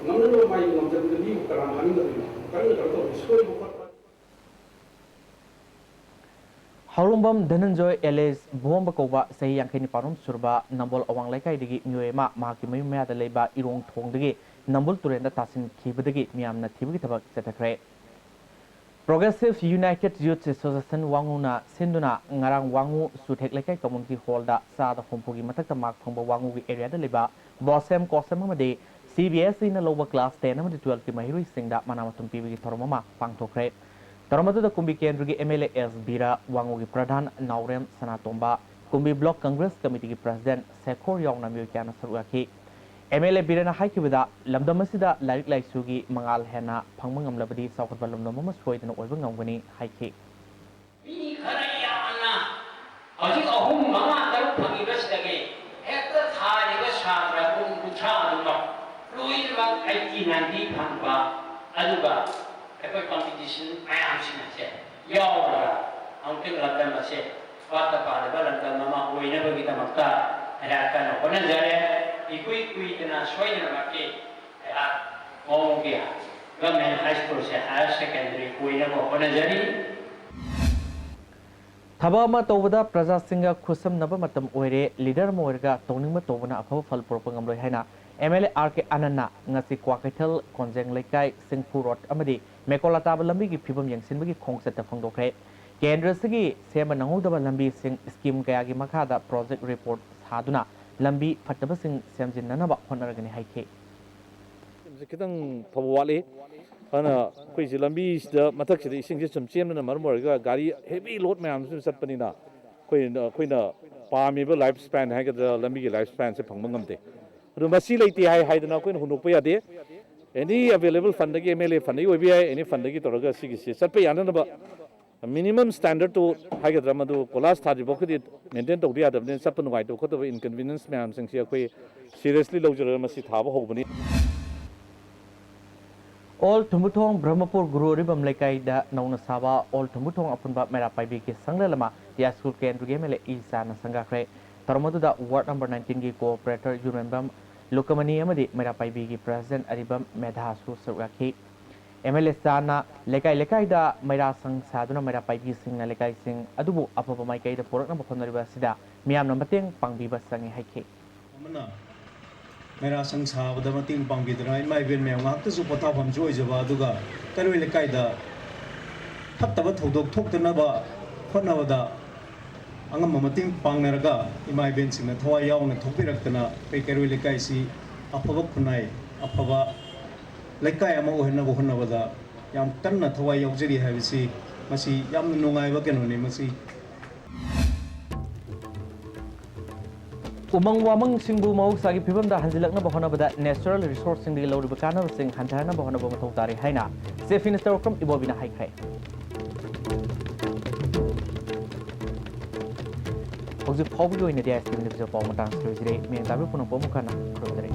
ꯉꯝꯅꯅꯕ ꯃꯥꯏ ꯉꯝꯖꯕꯗ ꯃꯤꯕꯨ ꯀꯅꯥꯅ ꯍꯥꯠꯅꯤꯡꯒꯗꯣꯏꯅꯣ? ꯀꯔꯝꯅ ꯀꯩꯅꯣ ꯇꯧꯔꯤ? ꯁꯣꯏꯕ ꯈꯣꯠꯄ꯫ ꯍꯥꯎꯔꯣꯡꯕꯝ ꯙꯅꯟꯖꯣꯏ alias ꯚꯣꯝꯕ ꯀꯧꯕ ꯆꯍꯤ ꯌꯥꯡꯈꯩ ꯅꯤꯄꯥꯟꯔꯣꯝ ꯁꯨꯔꯕ ꯅꯝꯕꯣꯜ ꯑꯋꯥꯡ ꯂꯩꯀꯥꯏꯗꯒꯤ ꯃꯤꯑꯣꯏ ꯑꯃ ꯃꯍꯥꯛꯀꯤ ꯃꯌꯨꯝ ꯃꯌꯥꯗ ꯂꯩꯕ ꯏꯔꯣꯡ ꯊꯣꯡꯗꯒꯤ ꯅꯝꯕꯨꯜ ꯇꯨꯔꯦꯟꯗ ꯇꯥꯁꯤꯟꯈꯤꯕꯗꯒꯤ ꯃꯤꯌꯥꯝꯅ ꯊꯤꯕꯒꯤ ꯊꯕꯛ ꯆꯠꯊꯈ꯭ꯔꯦ꯫ Progressive United Youth Association ꯋꯥꯉꯨꯅ ꯁꯤꯟꯗꯨꯅ ꯉꯔꯥꯡ ꯋꯥꯉꯨ ꯁꯨꯊꯦꯛ ꯂꯩꯀꯥꯏ community hallꯗ ꯆꯥꯗ ꯍꯨꯝꯐꯨꯒꯤ ꯃꯊꯛꯇ mark ꯐꯪꯕ ꯋꯥꯉꯨꯒꯤ areaꯗ ꯂꯩꯕ ꯕꯣꯁꯦꯝ, ꯀꯣꯁꯦꯝ ꯑꯃꯗꯤ C B S Eꯅ ꯂꯧꯕ class ten ꯑꯃꯗꯤ twelveꯀꯤ ꯃꯍꯩꯔꯣꯏꯁꯤꯡꯗ ꯃꯅꯥ ꯃꯊꯨꯝ ꯄꯤꯕꯒꯤ ꯊꯧꯔꯝ ꯑꯃ ꯄꯥꯡꯊꯣꯛꯈ꯭ꯔꯦ꯫ ꯊꯧꯔꯝ ꯑꯗꯨꯗ ꯀꯨꯝꯕꯤ ꯀꯦꯟꯗ꯭ꯔꯒꯤ M L A S Vira, ꯋꯥꯉꯨꯒꯤ Pradhan Naorem Sanatomba, ꯀꯨꯝꯕꯤ block Congress committeeꯒꯤ president ꯁꯦꯈꯣꯔ ꯌꯥꯎꯅ ꯃꯤꯑꯣꯏ ꯀꯌꯥꯅ ꯁꯔꯨꯛ ꯌꯥꯈꯤ꯫ M L A ꯕꯤꯔꯦꯟꯅ ꯍꯥꯏꯈꯤꯕꯗ, ꯂꯝꯗꯝ ꯑꯁꯤꯗ ꯂꯥꯏꯔꯤꯛ ꯂꯥꯏꯁꯨꯒꯤ ꯃꯉꯥꯜ ꯍꯦꯟꯅ ꯐꯪꯕ ꯉꯝꯂꯕꯗꯤ ꯆꯥꯎꯈꯠꯄ ꯂꯝꯗꯝ ꯑꯃ ꯁꯣꯏꯗꯅ ꯑꯣꯏꯕ ꯉꯝꯒꯅꯤ ꯍꯥꯏꯈꯤ꯫ ꯃꯤ ꯈꯔ ꯌꯥꯝꯅ ꯍꯧꯖꯤꯛ ꯑꯍꯨꯝ, ꯃꯉꯥ, ꯇꯔꯨꯛ ꯐꯪꯉꯤꯕꯁꯤꯗꯒꯤ ꯍꯦꯛꯇ ꯊꯥꯔꯤꯕ ꯁꯥꯇ꯭ꯔ ꯄꯨꯡ ꯀꯨꯟꯊ꯭ꯔꯥ ꯑꯗꯨꯃꯛ ꯂꯣꯏꯅꯃꯛ eighty, ninety ꯐꯪꯕ, ꯑꯗꯨꯒ ꯑꯩꯈꯣꯏ competition ꯃꯌꯥꯝꯁꯤꯡ ꯑꯁꯦ ꯌꯥꯎꯔꯒ ꯑꯃꯨꯛꯇꯪ ꯂꯝꯗꯝ ꯑꯁꯦ ꯄꯥꯠꯇ ꯄꯥꯜꯂꯤꯕ ꯂꯝꯗꯝ ꯑꯃ ꯑꯣꯏꯅꯕꯒꯤꯗꯃꯛꯇ ꯑꯩꯍꯥꯛ ꯀꯟꯅ ꯍꯣꯠꯅꯖꯔꯦ꯫ ꯏꯀꯨꯏ ꯀꯨꯏꯗꯅ ꯁꯣꯏꯗꯅꯃꯛꯀꯤ ꯑꯩꯍꯥꯛ ꯃꯑꯣꯡꯒꯤ ꯒꯚꯔꯟꯃꯦꯟ ꯍꯥꯏ ꯁ꯭ꯀꯨꯜꯁꯦ ꯍꯥꯌꯔ ꯁꯦꯀꯦꯟꯗꯔꯤ ꯑꯣꯏꯅꯕ ꯍꯣꯠꯅꯖꯔꯤ꯫ ꯊꯕꯛ ꯑꯃ ꯇꯧꯕꯗ ꯄ꯭ꯔꯖꯥꯁꯤꯡꯒ ꯈꯨꯠꯁꯝꯅꯕ ꯃꯇꯝ ꯑꯣꯏꯔꯦ꯫ ꯂꯤꯗꯔ ꯑꯃ ꯑꯣꯏꯔꯒ ꯇꯧꯅꯤꯡꯕ ꯇꯧꯕꯅ ꯑꯐꯕ ꯐꯜ ꯄꯨꯔꯛꯄ ꯉꯝꯂꯣꯏ ꯍꯥꯏꯅ ꯑꯦꯝ ꯑꯦꯜ ꯑꯦ ꯑꯥꯔ ꯀꯦ ꯑꯅꯟꯅ ꯉꯁꯤ ꯀ꯭ꯋꯥꯀꯩꯊꯦꯜ, ꯀꯣꯟꯖꯦꯡ ꯂꯩꯀꯥꯏ, ꯁꯤꯡꯐꯨ ꯔꯣꯗ ꯑꯃꯗꯤ ꯃꯦꯀꯣꯂꯥ ꯇꯥꯕ ꯂꯝꯕꯤꯒꯤ ꯐꯤꯕꯝ ꯌꯦꯡꯁꯤꯟꯕꯒꯤ ꯈꯣꯡꯆꯠꯇ ꯐꯣꯡꯗꯣꯛꯈ꯭ꯔꯦ꯫ ꯀꯦꯟꯗ꯭ꯔꯁꯤꯒꯤ ꯁꯦꯝꯕ ꯅꯪꯍꯧꯗꯕ ꯂꯝꯕꯤꯁꯤꯡ, ꯁ꯭ꯀꯤꯝ ꯀꯌꯥꯒꯤ ꯃꯈꯥꯗ ꯄ꯭ꯔꯣꯖꯦꯛ ꯔꯤꯄꯣꯔꯠ ꯁꯥꯗꯨꯅ ꯂꯝꯕꯤ ꯐꯠꯇꯕꯁꯤꯡ ꯁꯦꯝꯖꯤꯟꯅꯅꯕ ꯍꯣꯠꯅꯔꯒꯅꯤ ꯍꯥꯏꯈꯤ꯫ ꯁꯦ ꯈꯤꯇꯪ ꯐꯕ ꯋꯥꯠꯂꯤ꯫ ꯑꯗꯨꯅ ꯑꯩꯈꯣꯏꯁꯤ ꯂꯝꯕꯤꯁꯤꯗ ꯃꯊꯛꯁꯤꯗ ꯏꯁꯤꯡꯁꯦ ꯁꯨꯝ ꯆꯦꯟꯕꯅ ꯃꯔꯝ ꯑꯣꯏꯔꯒ ꯒꯥꯔꯤ ꯍꯦꯚꯤ ꯂꯣꯗ ꯃꯌꯥꯝꯁꯨ ꯆꯠꯄꯅꯤꯅ ꯑꯩꯈꯣꯏ, ꯑꯩꯈꯣꯏꯅ ꯄꯥꯝꯃꯤꯕ ꯂꯥꯏꯐ ꯁ꯭ꯄꯦꯟ ꯍꯥꯏꯒꯗ꯭ꯔꯥ, ꯂꯝꯕꯤꯒꯤ ꯂꯥꯏꯐ ꯁ꯭ꯄꯦꯟꯁꯦ ꯐꯪꯕ ꯉꯝꯗꯦ꯫ ꯑꯗꯨ ꯃꯁꯤ ꯂꯩꯇꯦ ꯍꯥꯏ ꯍꯥꯏꯗꯅ ꯑꯩꯈꯣꯏꯅ ꯍꯨꯟꯗꯣꯛꯄ ꯌꯥꯗꯦ꯫ ꯑꯦꯅꯤ ꯑꯦꯕꯦꯂꯦꯕꯜ ꯐꯟꯗꯒꯤ, ꯑꯦꯝ ꯑꯦꯜ ꯑꯦ ꯐꯟꯗꯒꯤ ꯑꯣꯏꯕ ꯌꯥꯏ, ꯑꯦꯅꯤ ꯐꯟꯗꯒꯤ ꯇꯧꯔꯒ ꯁꯤꯒꯤꯁꯤ ꯆꯠꯄ ꯌꯥꯅꯅꯕ ꯃꯤꯅꯤꯃꯝ ꯁ꯭ꯇꯦꯟꯗꯔꯠꯇꯨ ꯍꯥꯏꯒꯗ꯭ꯔꯥ, ꯃꯗꯨ ꯀꯣꯂꯥꯁ ꯊꯥꯗ꯭ꯔꯤ ꯐꯥꯎꯒꯤꯗꯤ ꯃꯦꯟꯇꯦꯟ ꯇꯧꯗ ꯌꯥꯗꯕꯅꯤꯅ ꯆꯠꯄ ꯅꯨꯡꯉꯥꯏꯇꯕ ꯈꯣꯠꯇꯕ ꯏꯟꯀꯟꯚꯤꯅꯤꯌꯦꯟꯁ ꯃꯌꯥꯝꯁꯤꯡꯁꯤ ꯑꯩꯈꯣꯏ ꯁꯤꯔꯤꯌꯁꯂꯤ ꯂꯧꯖꯔꯒ ꯃꯁꯤ ꯊꯥꯕ ꯍꯧꯕꯅꯤ꯫ ꯑꯣꯜ ꯊꯨꯝꯕꯨꯊꯣꯡ ꯕ꯭ꯔꯍꯃꯄꯨꯔ ꯒꯨꯔꯨ ꯑꯔꯤꯕꯝ ꯂꯩꯀꯥꯏꯗ ꯅꯧꯅ ꯁꯥꯕ ꯑꯣꯜ ꯊꯨꯝꯕꯨꯊꯣꯡ ꯑꯄꯨꯟꯕ ꯃꯩꯔꯥ ꯄꯥꯏꯕꯤꯒꯤ ꯁꯪꯂꯦꯟ ꯑꯃ ꯇꯤꯌꯥꯁꯀꯨꯜ ꯀꯦꯟꯗ꯭ꯔꯒꯤ ꯑꯦꯝ ꯑꯦꯜ ꯑꯦ ꯏ ꯆꯥꯅ ꯁꯪꯒꯥꯈ꯭ꯔꯦ꯫ ꯊꯧꯔꯝ ꯑꯗꯨꯗ ꯋꯥꯔꯗ ꯅꯝꯕꯔ ꯅꯥꯏꯟꯇꯤꯟꯒꯤ ꯀꯣꯑꯣꯄꯔꯦꯇꯔ ꯌꯨꯔꯦꯝꯕꯝ ꯂꯨꯀꯃꯅꯤ ꯑꯃꯗꯤ ꯃꯩꯔꯥ ꯄꯥꯏꯕꯤꯒꯤ ꯄ꯭ꯔꯦꯁꯤꯗꯦꯟꯠ ꯑꯔꯤꯕꯝ ꯃꯦꯙꯥꯁꯨ ꯁꯔꯨꯛ ꯌꯥꯈꯤ꯫ ꯑꯦꯝ ꯑꯦꯜ ꯑꯦ ꯆꯥꯅ ꯂꯩꯀꯥꯏ ꯂꯩꯀꯥꯏꯗ ꯃꯩꯔꯥ ꯁꯪ ꯁꯥꯗꯨꯅ ꯃꯩꯔꯥ ꯄꯥꯏꯕꯤꯁꯤꯡꯅ ꯂꯩꯀꯥꯏꯁꯤꯡ ꯑꯗꯨꯕꯨ ꯑꯐꯕ ꯃꯥꯏꯀꯩꯗ ꯄꯨꯔꯛꯅꯕ ꯍꯣꯠꯅꯔꯤꯕ ꯑꯁꯤꯗ ꯃꯤꯌꯥꯝꯅ ꯃꯇꯦꯡ ꯄꯥꯡꯕꯤꯕ ꯆꯪꯏ ꯍꯥꯏꯈꯤ꯫ ꯑꯃꯅ ꯃꯩꯔꯥ ꯁꯪ ꯁꯥꯕꯗ ꯃꯇꯦꯡ ꯄꯥꯡꯕꯤꯗꯅ ꯏꯃꯥ ꯏꯕꯦꯟ ꯃꯌꯥꯝ ꯉꯥꯏꯍꯥꯛꯇꯁꯨ ꯄꯣꯊꯥꯐꯝꯁꯨ ꯑꯣꯏꯖꯕ, ꯑꯗꯨꯒ ꯀꯩꯔꯣꯏ ꯂꯩꯀꯥꯏꯗ ꯐꯠꯇꯕ ꯊꯧꯗꯣꯛ ꯊꯣꯛꯇꯅꯕ ꯍꯣꯠꯅꯕꯗ ꯑꯉꯝꯕ ꯃꯇꯦꯡ ꯄꯥꯡꯅꯔꯒ ꯏꯃꯥ ꯏꯕꯦꯟꯁꯤꯡꯅ ꯊꯋꯥꯏ ꯌꯥꯎꯅ ꯊꯣꯛꯄꯤꯔꯛꯇꯅ ꯑꯩꯈꯣꯏ ꯀꯩꯔꯣꯏ ꯂꯩꯀꯥꯏꯁꯤ ꯑꯐꯕ ꯈꯨꯟꯅꯥꯏ, ꯑꯐꯕ ꯂꯩꯀꯥꯏ ꯑꯃ ꯑꯣꯏꯍꯟꯅꯕ ꯍꯣꯠꯅꯕꯗ ꯌꯥꯝ ꯀꯟꯅ ꯊꯋꯥꯏ ꯌꯥꯎꯖꯔꯤ ꯍꯥꯏꯕꯁꯤ ꯃꯁꯤ ꯌꯥꯝꯅ ꯅꯨꯡꯉꯥꯏꯕ ꯀꯩꯅꯣꯅꯤ꯫ ꯃꯁꯤ ꯎꯃꯪ ꯋꯥꯃꯪꯁꯤꯡꯕꯨ ꯃꯍꯧꯁꯥꯒꯤ ꯐꯤꯕꯝꯗ ꯍꯟꯖꯤꯜꯂꯛꯅꯕ ꯍꯣꯠꯅꯕꯗ ꯅꯦꯆꯔꯦꯜ ꯔꯤꯁꯣꯔꯁꯁꯤꯡꯗꯒꯤ ꯂꯧꯔꯤꯕ ꯀꯥꯟꯅꯕꯁꯤꯡ ꯍꯟꯊꯍꯟꯅꯕ ꯍꯣꯠꯅꯕ ꯃꯊꯧ ꯇꯥꯔꯤ ꯍꯥꯏꯅ ꯆꯤꯐ ꯃꯤꯅꯤꯁꯇꯔ ꯑꯣꯀ꯭ꯔꯝ ꯏꯕꯣꯕꯤꯅ ꯍꯥꯏꯈ꯭ꯔꯦ꯫ ꯍꯧꯖꯤꯛ ꯐꯥꯎꯕꯒꯤ ꯑꯣꯏꯅꯗꯤ ꯑꯥꯏ ꯑꯦꯁ ꯇꯤ ꯚꯤꯅ ꯄꯤꯖꯕ ꯄꯥꯎ ꯃꯇꯥꯡꯁꯤꯗ ꯂꯣꯏꯁꯤꯜꯂꯦ꯫ ꯃꯤꯌꯥꯝ ꯇꯥꯕꯤꯕ ꯄꯨꯝꯅꯃꯛꯄꯨ ꯑꯃꯨꯛ ꯍꯟꯅ ꯈꯨꯔꯨꯝꯖꯔꯤ꯫